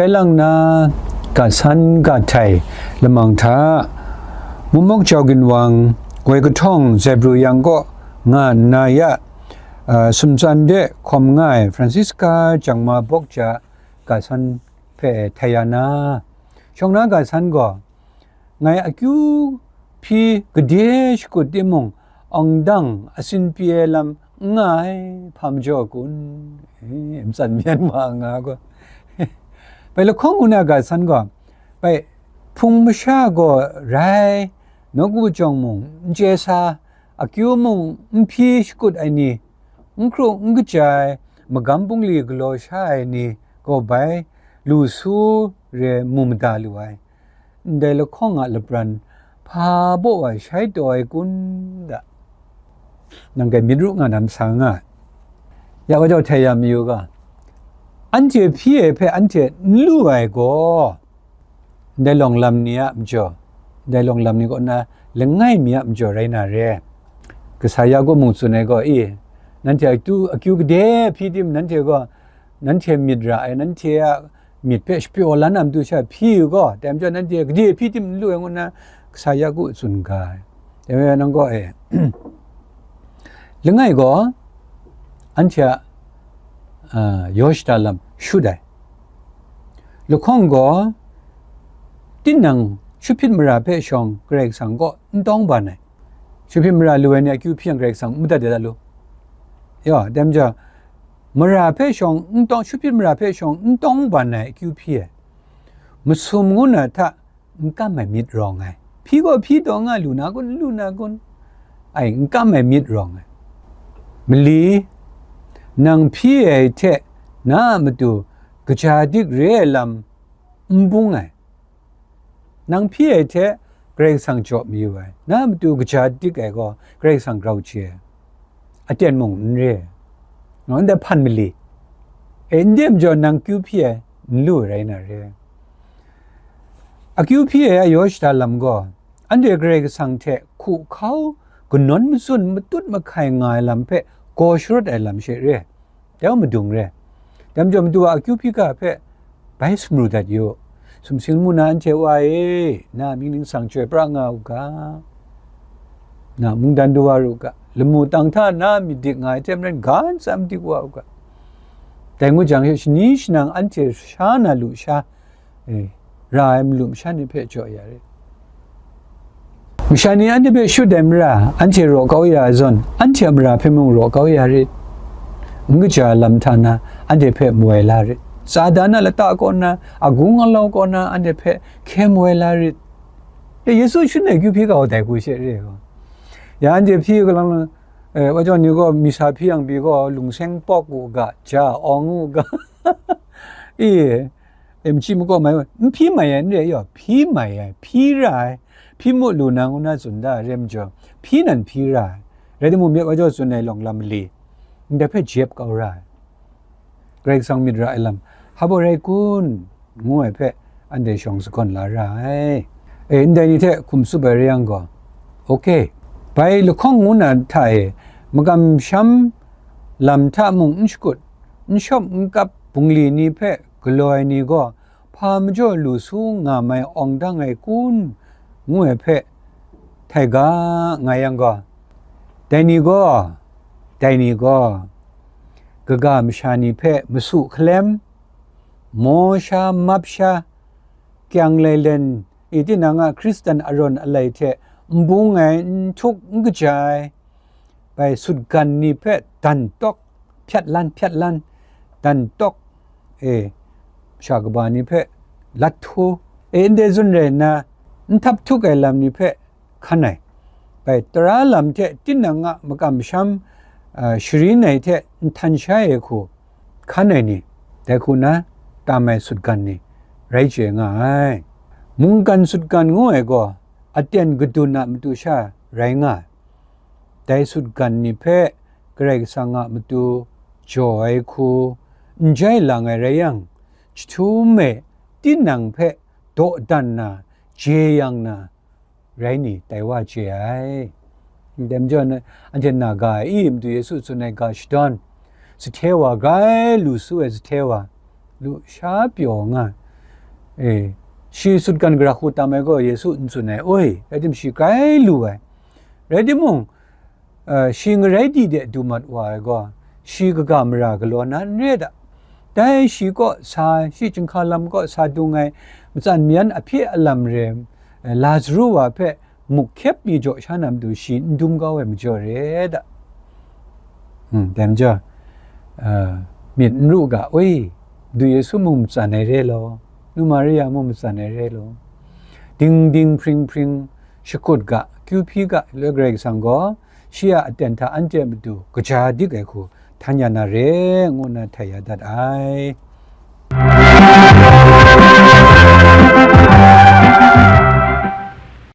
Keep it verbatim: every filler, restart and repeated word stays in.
Rai lang na, ga san ga htai lamang hta, Mukmok Jau Ginwang, woi kahtawng Zebru yang kaw nga nna ya, a, sumtsan de hkawm nga ai Francisca Jangma Bawk Ja ga san hpe htai ya na, shawng na ga san gaw, ngai akyu hpyi gade shakut timung, awng dang asin pyi ai lam n nga ai, hpa majaw kun? E, matsan myan wa nga gaw, bai lahkawng ngu na ga san gaw, bai hpung masha gaw rai, nawku jawng mung n chye sa, akyu mung n hpyi shakut ai ni, n hkru n kaja ai, magam bungli galaw sha ai ni gaw bai lu su re mu mada lu ai. Ndai lahkawng a lapran hpa baw wa shai taw ai kun da? Nang gaw myit ru nga na masa nga ai. Ya wa jau htai ya mayu ga, anhte hpyi ai hpe anhte n lu ai gaw, ndai lawng lam ni a majaw, ndai lawng lam ni kaw na langai mi a majaw rai na re. Kasa Yaku mung tsun ai gaw, i, nanhte akyu, akyu gade hpyi tim, nanhte gaw, nanhte myit ra ai, nanhte a myit hpe shapyaw la na matu sha hpyi u gaw, dai majaw nanhte gade hpyi tim n lu ai ngu nna, kasa Yaku tsun ga ai. Dai majaw nang gaw, e, langai gaw, anhte a, a, yaw shada lam shut ai. Lahkawng gaw, tinang shut hpyit mara hpe shawng Karai Kasang kaw n tawng ban ai. Shut hpyit mara lu ai ni akyu hpyi yang Karai Kasang n madat de da lu? Ya, dai majaw, mara hpe shawng n tawng, shut hpyit mara hpe shawng n tawng ban ai akyu hpyi ai. Masum ngu na hta n kam ai myit rawng ai. Hpyi gaw hpyi taw nga lu na kun, n lu na kun? Ai, n kam ai myit rawng ai. Mali, nang hpyi ai hte na a matu kaja dik re ai lam n bung ai. Nang hpyi ai hte Karai Kasang jaw mayu ai, na a matu kaja dik ai gaw Karai Kasang grau chye ai. Aten mung n re ai. Ngaw, ndai hpan mali. E, ndai majaw nang akyu hpyi ai n lu ai rai na re. Akyu hpyi ai a yaw shada lam gaw, anhte Karai Kasang hte hku hkau, kanawn matsun matut mahkai nga ai lam hpe gaw sharawt ai lam she re. Dai madung re. Dai majaw madu a akyu hpyi ga hpe bai sumru dat yu. Sumsing mu na anhte wa e, na mying ningsang chyoi pra nga u ga, na mungdan du wa ru ga, lamu tang hta na myit dik nga ai hte maren ga ntsa madik wa u ga. Dai ngu jang she, shani shanang anhte sha na lu sha, e, ra ai malu masha ni hpe jaw ya rit. Masha ni anhte hpe shut ai mara, anhte raw kau ya ai zawn, anhte a mara hpe mung raw kau ya rit. N kaja lam hta na, anhte hpe mawai la rit. Satan a lata kaw nna, agung alau kaw na, anhte hpe hkye mawai la rit. E, Yesu shut ai akyu hpyi ga gaw dai hku she re ai gaw. Ya anhte hpyi galang lang, e, wa jaw ni gaw, misa hpyi yang pyi gaw, lungseng pawk u ga, ja awng u ga. E, e, machyi makawp mai, n hpyi mai ai n re ai, yaw, hpyi mai ai, hpyi ra ai, hpyi mu lu na ngu na tsun da ai re majaw, hpyi nan hpyi ra ai. Rai timung, myit wa jaw tsun ai lawng lam mali, ndai hpe jep kau ra ai. Karai Kasang myit ra ai lam, hpa baw rai kun, ngu ai hpe, anhte shawng sagawn la ra ai. E, ndai ni hte hkum tsup ai re yang gaw, ok, bai lahkawng ngu na hta e, makam sham lam hta mung n shakut, n shawp n kap bungli ni hpe galaw ai ni gaw, hpa majaw lu su nga mai awng dang ai kun, ngu ai hpe htai ga nga yang gaw, dai ni gaw, dai ni gaw, kaga masha ni hpe masu hkalem, maw sha, map sha, kyang lailen, i tinang a Hkristan arawn alai hte n bung ai, n htuk n kaja ai, bai sutgan ni hpe dan tawk, hpyat lan, hpyat lan, dan tawk, e, masha kaba ni hpe lat htu, e, ndai zawn rai nna, n htap htuk ai lam ni hpe hkan ai, bai tara lam hte tinang a makam masham, a, sharin ai hte nhtan shai ai hku hkan ai ni, dai hku na tam ai sutgan ni rai chye nga ai. Mungkan sutgan ngu ai gaw aten kadun a matu sha rai nga ai. Dai sutgan ni hpe Karai Kasang a matu jaw ai hku n jai lang ai rai yang, jahtum e tinang hpe dawdan na, jeyang na, rai ni, tai wa chye ai. Ndai majaw na, anhte na ga ai i, Madu Yesu tsun ai ga shadawn, sahte wa grai lu su ai sahte wa, lu sha pyaw nga ai, E, shi sutgan gara hku tam ai gaw Yesu n tsun ai, oi, rai tim shi grai lu ai. Rai timung, eh, shi ngarai di de du mat wa ai gaw, shi kaga mara galaw na n re da. Dai shi kaw sa, shi chyinghka lam kaw sa dung ai matsan myan ahpye alam re, eh, Lazaru wa hpe muk hkyep mi jaw sha na matu shi n dum kau ai majaw re da. Hmm, dai majaw, ah, myit n ru ga, ui, du Yesu mung matsan ai re law, nu Maria mung matsan ai re law, ding ding hpring hpring shakut ga, kyu hpyi ga, loi Karai Kasang gaw shi a aten hta anhte a matu kaja dik ai hku htan ya na re, ngu nna htai ya dat ai.